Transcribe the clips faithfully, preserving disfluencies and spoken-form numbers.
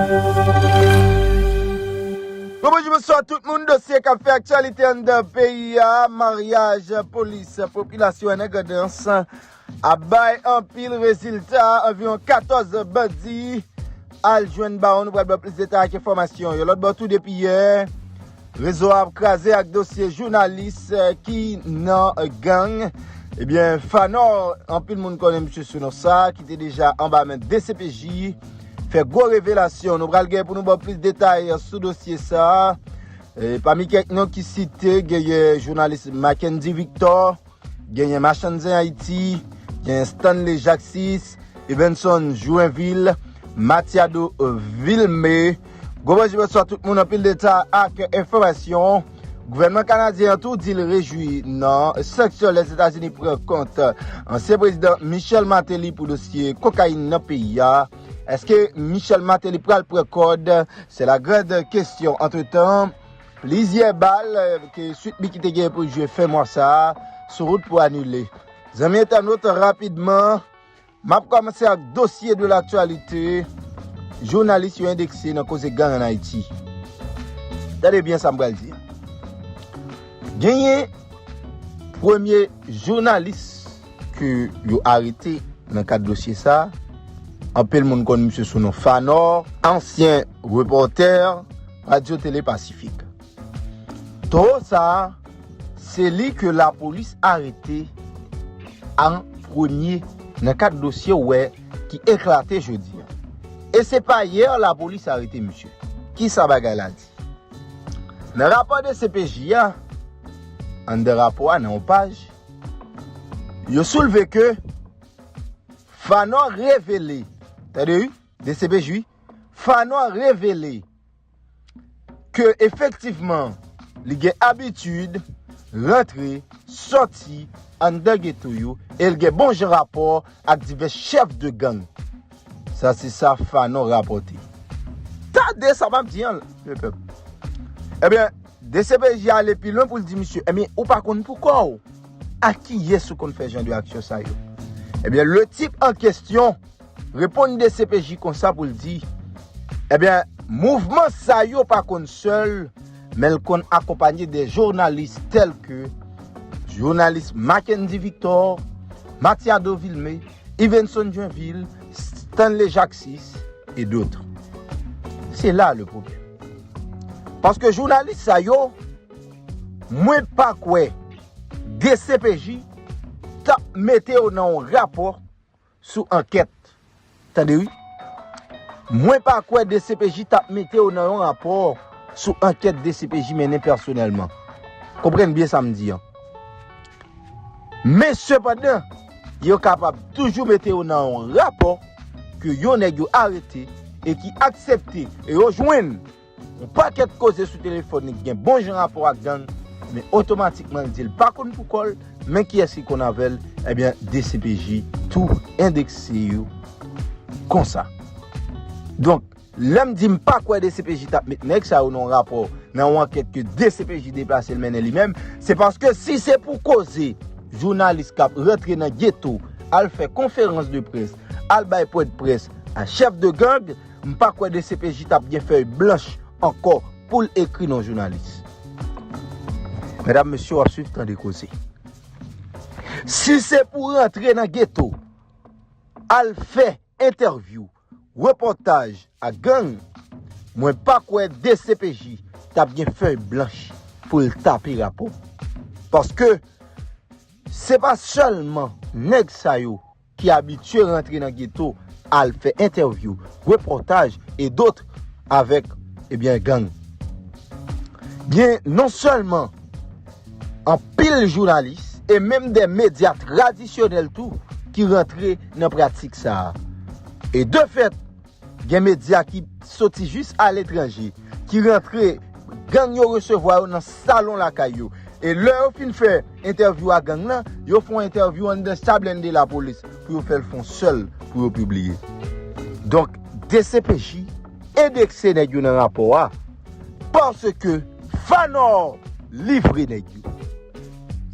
Bon, bonjou, bonswa tout moun. Dosye k ap fè aktyalite anndan peyi a, maryaj polis, popilasyon an nan Grandans ap bay anpil rezilta. Anviwon katòz bandi al jwenn bawon. Nou pral ba w plis detay ak enfòmasyon. Yon lòt bò tou, depi yè, rezo a ap kraze ak dosye jounalis, eh, ki nan, eh, gang. Ebyen, Fanò, anpil moun konnen misye sou non sa, ki te deja anba men D C P J, fè gwo revelasyon. Nou pral gen pou nou ba w plis detay sou dosye sa. E, pami kèk non ki site, genyen jounalis Mackendy Victor, genyen Machann Zen Ayiti, genyen Stanley Jacques sis, Evenson Joinville, Matiado Vilmé. Gwo bonjou, bonswa tout moun, anpil detay ak enfòmasyon. Gouvènman kanadyen an tou di l rejwi nan sanksyon Lèzetazini pran kont ansyen prezidan Michel Martelly pou dosye kokayin nan peyi a. Èske Michel Martelly pral pran kòd? Se la grande question. Antretan, plizyè bal, eh, ke Sweet Micky te gen pou l jwe fen mwa sa a, sou wout pou anile. Zanmi entènot, rapidman, m ap kòmanse ak dosye de laktyalite, jounalis yo endekse nan koze gang ann Ayiti. Tande byen sa m pral di. Genyen premye jounalis ke yo arete nan kad dosye sa. Anpil moun konn misye sou non Fanò, ansyen repòtè Radyo Tele Pasifik. Towo sa a, se li ke lapolis arete an premye nan kad dosye w wè ki eklate jodi a. E se pa yè lapolis arete misye. Kisa bagay la di? Nan rapò D C P J a, anndan rapò a, nan yon paj, yo soulve ke Fanò revele, tande wi, D C P J wi, Fanò revele ke efektivman, li gen abitid rantre, sòti anndan geto yo, e l gen bon jan rapò ak divès chèf de gang. Sa se sa Fanò rapòte. Tande sa m ap di an, lepèp. Ebyen, D C P J ale pi lwen pou l di misye, ebyen, ou pa konn pou kò w. A kiyès ou konn fè jan de aksyon sa yo? Ebyen, le type en question reponn D C P J konsa pou l di, ebyen, mouvman sa yo pa konn sèl, men l konn akonpanye de jounalis tèl ke jounalis Mackendy Victor, Matiado Vilmé, Yvenson Joinville, Stanley Jacques sis, et d'autres. Se la le problème. Paske jounalis sa yo, mwen pa kwè D C P J t ap mete yo nan yon rapò sou ankèt. Tande wi. Mwen pa kwè D C P J t ap mete yo nan yon rapò sou ankèt D C P J mennen pèsonèlman. Konprann byen sa m di an. Men sepandan, yo kapab toujou mete yo nan yon rapò ke yon nèg yo arete e ki aksepte e yo jwenn yon pakèt koze sou telefòn li ki gen bon jan rapò ak gang, men otomatikman l di l pa konn pou kò l, men kiyès ki konn avè l, ebyen, D C P J tou endekse yo konsa. Donk, lè m di m pa kwè D C P J t ap met nèg sa yo nan yon rapò, nan yon ankèt ke D C P J deplase l mennen li menm, se paske si se pou koze jounalis k ap rantre nan geto, al fè konferans de près, al bay pwent près a chèf de gang, m pa kwè D C P J t ap gen fèy blanch ankò pou l ekri non jounalis. Medam, mesye, w ap swiv, tande koze. Si se pou rantre nan geto, al fè entèvyou, repòtaj ak gang, mwen pa kwè D C P J t ap gen fèy blanch pou l tape rapò. Paske se pa sèlman nèg sa yo ki abitye rantre nan geto, al fè entèvyou, repòtaj e dot avèk, ebyen, gang. Gen non sèlman anpil jounalis e menm de medya tradisyonèl tou ki rantre nan pratik sa a. E de fèt, gen medya ki soti jis aletranje, ki rantre, gang yo resevwa yo nan salon lakay yo. E lè yo fin fè entèvyou a gang nan, yo fè yon entèvyou anndan sa blende lapolis pou yo fè l fè yon sèl pou yo pibliye. Donk, D C P J endekse nèg yo nan rapò a, paske Fanò livre nèg yo.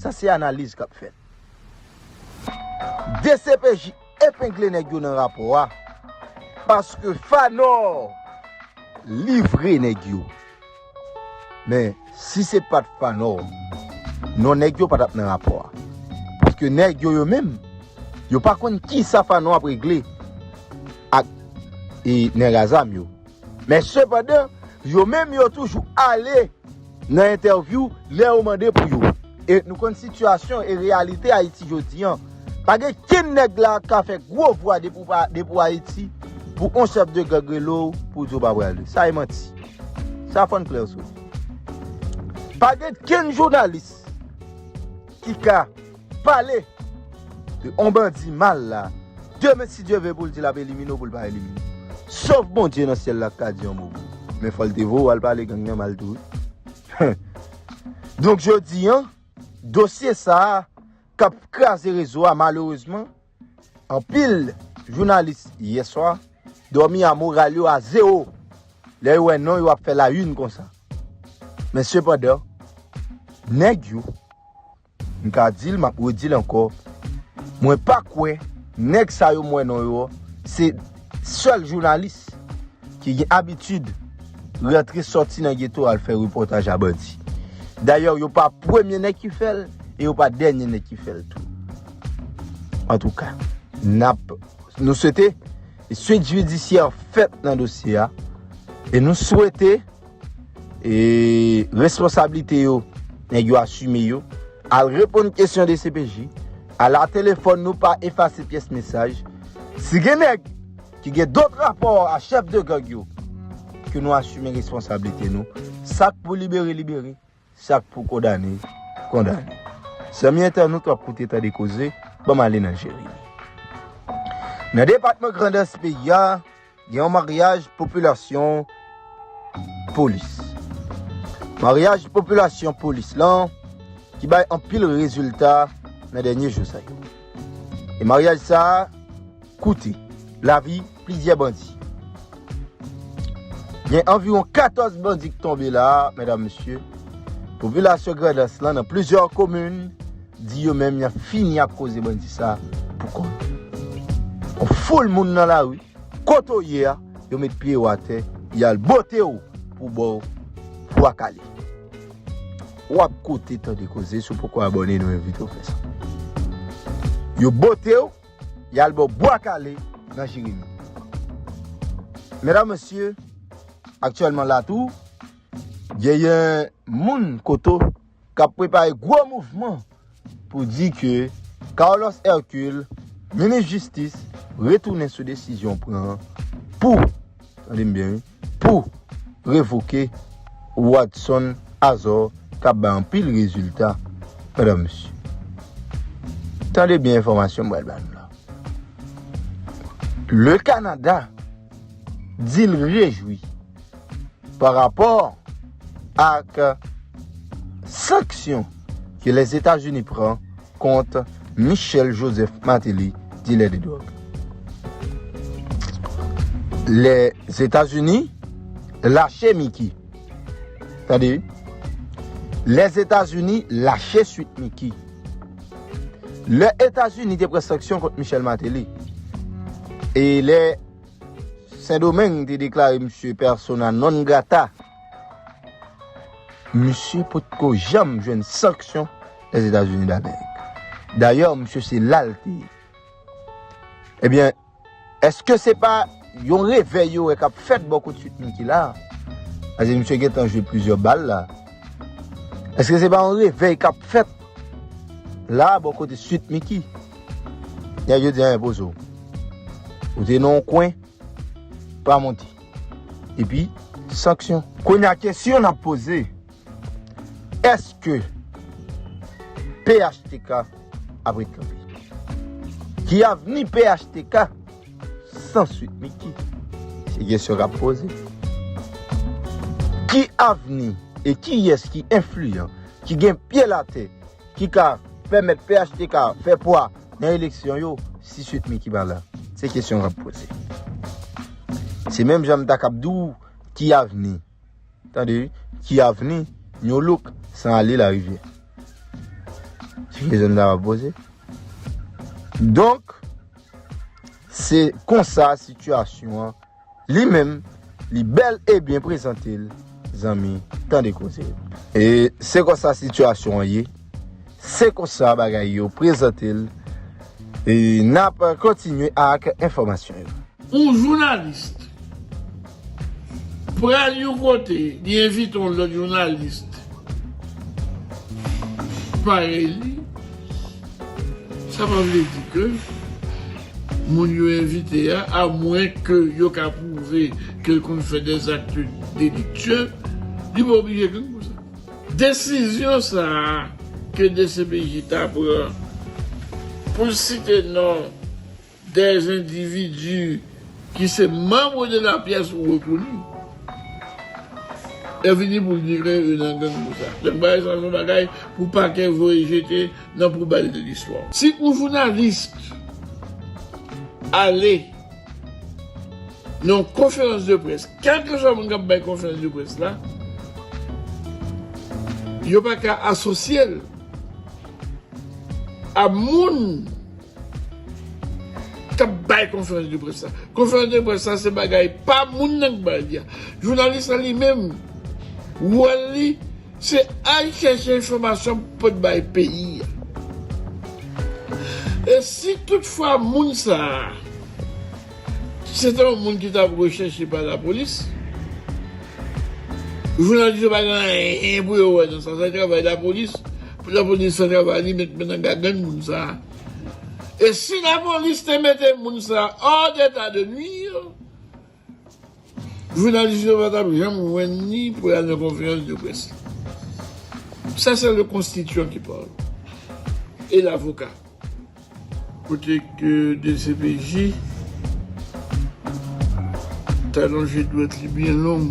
Sa se analiz k ap fèt. D C P J epengle nèg yo nan rapò a, paske Fanò livre nèg yo. Men, si se pa t Fanò, non nèg yo pa t ap nan rapò a. Paske nèg yo, yo menm, yo pa konn kisa Fanò ap regle ak e, nèg a zam yo. Men sepandan, yo menm, yo toujou ale nan entèvyou lè yo mande pou yo. E nou konn sitiyasyon e reyalite Ayiti jodi an. Pa gen kenn nèg la k ka fè gwo vwa depi w pa, depi w Ayiti, pou yon chèf de gang rele w, pou w di w pa pral. Sa e manti. Sa fò n klè sou li. Pa gen kenn jounalis ki ka pale de yon bandi mal la, demen, si Dye ve, pou l di l ap elimine w, pou l pa elimine w. Sof Bondye nan syèl la k ka di yon mo pou ou. Men fò l te voye w al pale gang nan mal tou, wi. Donk, jodi an, dosye sa a k ap kraze rezo a, malerezman, anpil jounalis yèswa dòmi a moral yo a zewo. Lè yo wè non yo ap fè la une konsa. Men sepandan, nèg yo, m ka di l, m ap redi l ankò, mwen pa kwè nèg sa yo m wè non yo, se sèl jounalis ki gen abitid rantre sòti nan geto al fè repòtaj a bandi. Dayè, yo pa premye nèg ki fè l, e yo pa dènye nèg ki fè l tou. Antouka, n ap, nou swete swit jidisyè fèt nan dosye a, e nou swete e responsablite yo, nèg yo asime yo, al reponn kesyon D C P J, al a telefòn nou, pa efase pyès mesaj. Si gen nèg ki gen dòt rapò a chèf de gang yo, ke nou asime responsablite nou. Sa k pou libere, libere. Sa k pou kondane, kondane. Zanmi entènot, w ap koute Tande Koze, ban m ale nan Jeremi. Nan depatman Grandans peyi a, gen yon maryaj popilasyon polis. Maryaj popilasyon polis lan ki bay anpil rezilta nan dènye jou sa yo. E maryaj sa a koute lavi plizyè bandi. Gen anviwon katòz bandi k tonbe la a, medam, mesye. Popilasyon Grandans lan, nan plizyè komin, di yo menm y ap fini ak koze bandi sa a pou kont yo. Yon foul moun nan lari, kote w ye a, yo met pye yo atè, y al bote w pou ba w bwa kale. W ap koute Tande Koze, si w poko abòne, nou envite w fè sa. Yo bote w, y al ba w bwa kale nan Jeremi. Medam, mesye, aktyèlman la tou, genyen moun kote w k ap prepare gwo mouvman pou di ke Carlos Hercule, minis jistis, retounen sou desizyon pran pou, tande m byen wi, pou revoke Watson Azor k ap bay anpil rezilta, medam, mesye. Tande byen enfòmasyon m pral ba nou la. Le Canada di l rejwi pa rapò ak sanksyon ke Lèzetazini pran kont Michel Joseph Martelly, dilè de dwòg. Lèzetazini lache Mickey. Tande wi. Lèzetazini lache Sweet Mickey. Lè Etazini te pran sanksyon kont Michel Martelly, e lè Sendomeng te deklare misye persona non grata, misye potko janm jwenn sanksyon Lèzetazini Damerik. Dayè, misye se la l te ye. Ebyen, èske se pa yon revèy yo wè k ap fèt bò kot Sweet Mickey la a? Paske misye gentan jwe plizyè bal la. Èske se pa yon revèy k ap fèt la a bò kote Sweet Mickey? Nèg yo di, anyen poze w. Ou te nan yon kwen, pa monte. Epi, sanksyon. Kounye a, kesyon n ap poze, èske P H T K ap ret kanpe? Ki avni P H T K san Sweet Mickey? Se kesyon k ap poze. Ki avni e kiyès ki enfliyan, ki gen pye l atè, ki ka pèmèt P H T K fè pwa nan eleksyon yo si Sweet Mickey pa la? Se kesyon k ap poze. Se menm jan m ta kab di w ki avni, tande wi, ki avni New Look san ale Larivyè? Se kesyon m ta kab poze. Donk, se konsa sitiyasyon an li menm li bèl e byen prezante l, zanmi, tande koze. E se konsa sitiyasyon an ye, se konsa bagay yo prezante l, e n ap kontinye ak enfòmasyon yo. Yon jounalis pral yon kote, li envite yon lòt jounalis parèy li, sa pa vle di ke moun yo envite a, amwen ke yo ka pwouve ke l konn fè dèzak deliktye, li pa oblije gang pou sa. Desizyon sa a ke D C P J ta pran pou l site non dèzendividi ki se manm de la pyès ou rekouni. E vini pou l di ke yo nan gang pou sa. Donk, bagay sa, se yon bagay pou pakè voye jete nan poubèl de listwa. Si yon jounalis ale nan yon konferans de près, kèlkeswa moun k ap bay konferans de près la, yo pa ka asosye l a moun k ap bay konferans de près la. Konferans de près la, se bagay pa moun nan k bay li a. Jounalis la li menm, wòl li, se al chèche enfòmasyon pou pot bay peyi a. E si toutfwa moun sa a, se te yon moun ki t ap rechèche pa lapolis, jounalis yo pa gen anyen pou yo wè nan sa. Sa se travay lapolis. Pou lapolis fè travay li, met men nan gagann moun sa a. E si lapolis te mete moun sa a hors d'état de nuire, jounalis yo pa t ap janm jwenn li pou y al nan konferans de près. Ça, c'est le constituant qui parle. Et l'avocat. Kote ke D C P J t alonje dwèt li byen long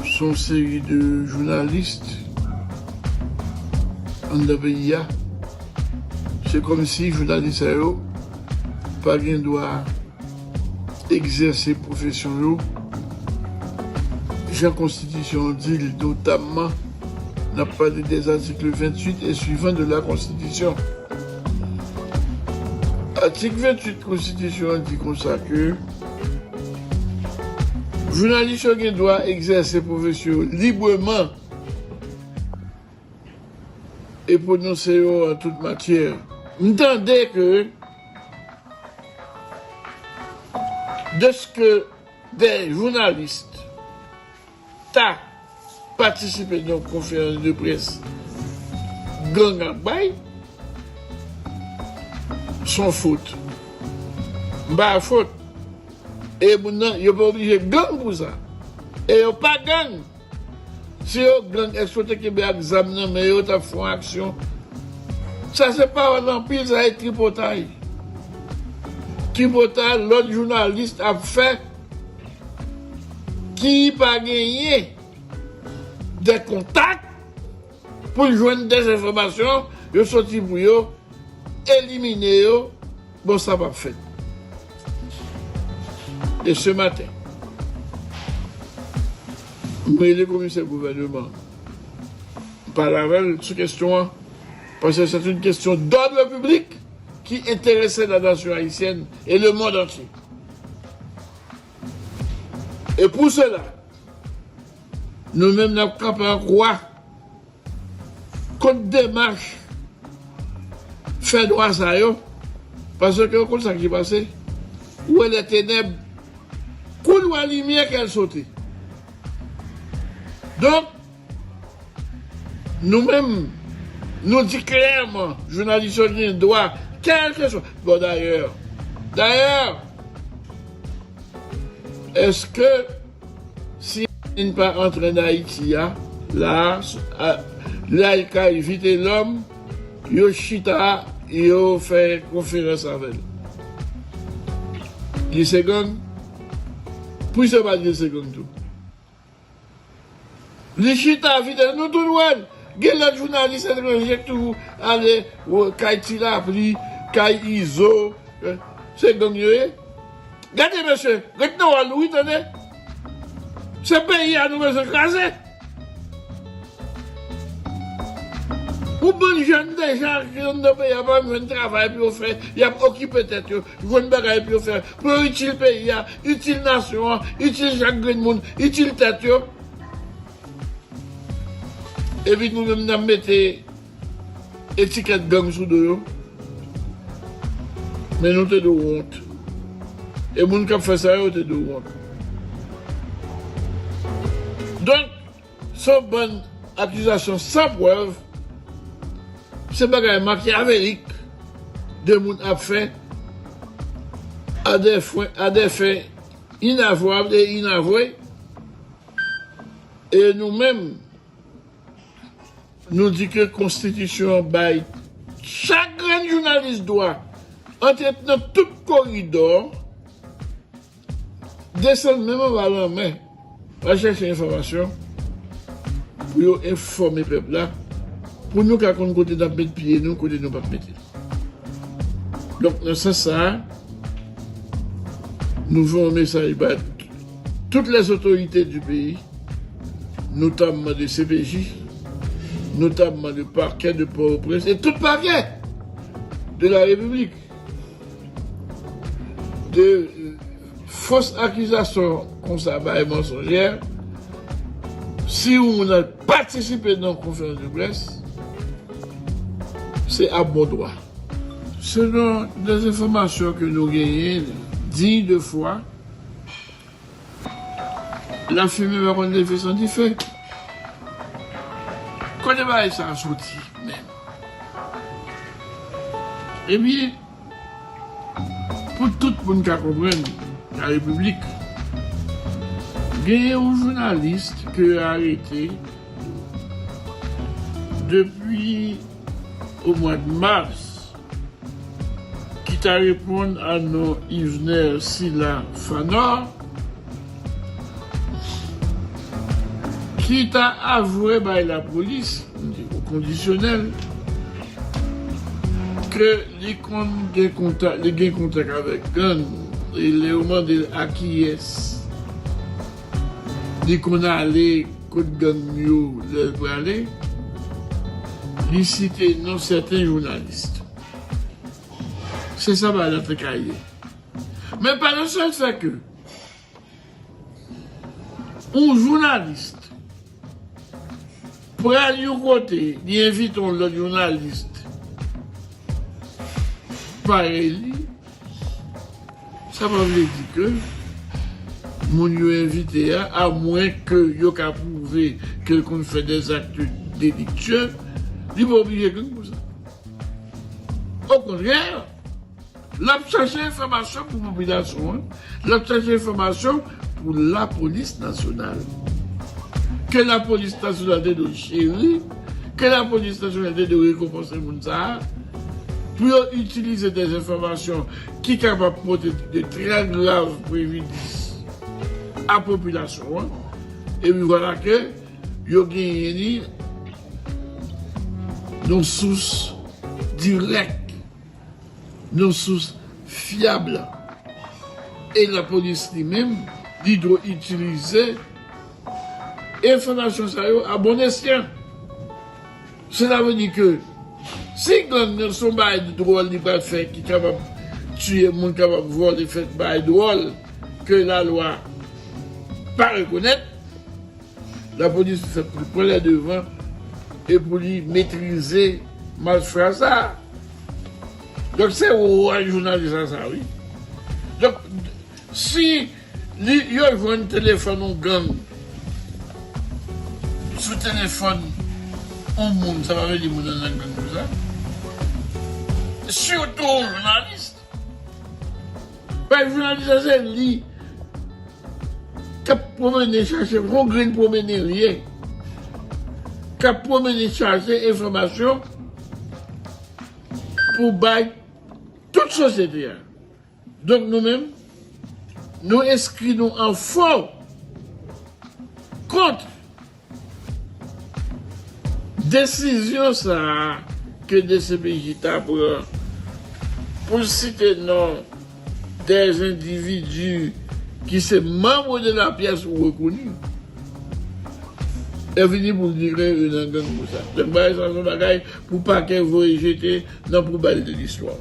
sou yon seri de jounalis anndan peyi a. Se kòmsi jounalis sa yo pa gen dwa egzèse pwofesyon yo jan konstitisyon an di l, notamman n ap pale des articles vingt-huit et suivants de la Constitution. Atik ventuit konstitisyon an di konsa ke jounalis yo gen dwa egzèse pwofesyon yo libreman e pwononse yo an tout matyè. M tande ke deske de jounalis ta patisipe nan yon konferans de près gang ap bay, se yon fot. M pa fè fot. E moun nan, yo pa oblije gang pou sa. E yo pa gang. Si yo gang, èske yo te kenbe ak zam nan men yo, t ap fè yon aksyon? Sa se pawòl anpil, sa se tripotay. Tripotay lòt jounalis ap fè ki pa genyen de kontak pou l jwenn de enfòmasyon, yo soti pou yo elimine yo. Bon, sa p ap fèt. E se maten, m rele komisè gouvèneman, m pale avè l sou kesyon an, paske c'est une question d'ordre public qui intéressait la nation haïtienne et le monde entier. Et pour cela, nou menm n ap kanpe an kwa kont demach fè dwa sa yo, paske w konn sa ki pase, ou wè lè tenèb koulwa limyè kè l sote. Donk, nou menm, nou di klèman, jounalis yo gen dwa, kèlkeswa, bon, dayè, dayè, èske si N pa antre an Ayiti a, la a, la kay Vitelhomme, yo chita, yo fè konferans avè l? Li se gang? Poukisa yo pa di l se gang tou? Li chita Vitelhomme, nou tout wè l. Gen lòt jounalis etranje k toujou ale kay Ti Lapli, kay Izo. Se gang yo ye. Gade mesye, ret nan wòl ou wi, tande. Se peyi a nou bezwen kraze. Yon bann jèn deja ki anndan peyi a pa jwenn travay pou yo fè, y ap okipe tèt yo, jwenn bagay pou yo fè, pou yo itil peyi a, itil nasyon an, itil chak grenn moun, itil tèt yo. Epi nou menm n ap mete etikèt gang sou do yo. Men nou te dwe wont. E moun k ap fè sa yo te dwe wont. Donk, se yon bann akizasyon san prèv, se bagay makyavelik de moun ap fè a des fins, à des fins inavouables et inavouées. E nou menm, nou di ke konstitisyon an bay chak grenn jounalis dwa antre nan tout koridò, desann menm anba lanmè, al chèche enfòmasyon pou yo enfòme pèp la, pou nou ka konn kote n ap met pye nou, kote nou p ap mete l. Donk, nan sans sa a, nou voye yon mesaj ba toutes les autorités du pays, notamment de C P J, notamment le parquet de Port-au-Prince et tout parquet de la République. De, euh, fos akizasyon konsa bay mansonjè, si yon moun al patisipe nan konferans de près, se a bon dwa. Selon des enfòmasyon ke nou genyen, digne de foi, lafimen pa konn leve san dife. Kote bagay sa a soti menm? Ebyen, pou tout moun ka konprann, la Repiblik, genyen yon jounalis ke yo arete depi o mwa de mas, ki ta reponn a non Yvener Sila Fanor, ki ta avwe bay lapolis, o kondisyonèl, ke li konn gen kontak, li gen kontak avèk gang, e lè yo mande l a kiyès li konn ale, kot gang yo lè l prale, li site non sèten jounalis. Se sa bagay la te ka ye. Men pa nan sèl fè ke yon jounalis pral yon kote, li envite yon lòt jounalis parèy li, sa pa vle di ke moun yo envite a, amwen ke yo ka pwouve ke l konn fè des actes délictueux, li pa oblije gang pou sa. Okontrè, l ap chache enfòmasyon pou popilasyon an, l ap chache enfòmasyon pou lapolis nasyonal. Ke lapolis nasyonal te dwe cheri, ke lapolis nasyonal te dwe rekonpanse moun sa a, pou yo itilize des enfòmasyon ki kapab pote de trè grav prejidis a popilasyon an, epi vwala ke yo genyen li nan sous dirèk, nan sous fyab. E lapolis li menm, li dwe itilize enfòmasyon sa yo a bon esyan. Sela vle di ke si gang nan se yon bagay dwòl li pral fè ki kapab tiye moun, kapab vòlè, fè bagay dwòl ke lalwa pa rekonèt, lapolis fèt pou l pran lè devan e pou li metrize malfra sa a. Donk, se wòl jounalis la sa, wi. Donk, si li, yo jwenn telefòn yon gang sou telefòn yon moun, sa pa vle di moun nan nan gang pou sa. Sitou yon jounalis. Bay jounalis la se li k ap pwomennen chache, yon grenn pwomennen li ye, k ap pwomennen chache enfòmasyon pou bay tout sosyete a. Donk nou menm, nou enskri nou an fò kont desizyon sa a ke D C P J ta pran pou l site non des individus ki se membres de la pièce ou reconnus. E vini pou l dire yo nan gang pou sa. Donk, bagay sa se yon bagay pou pakè voye jete nan poubèl de listwa.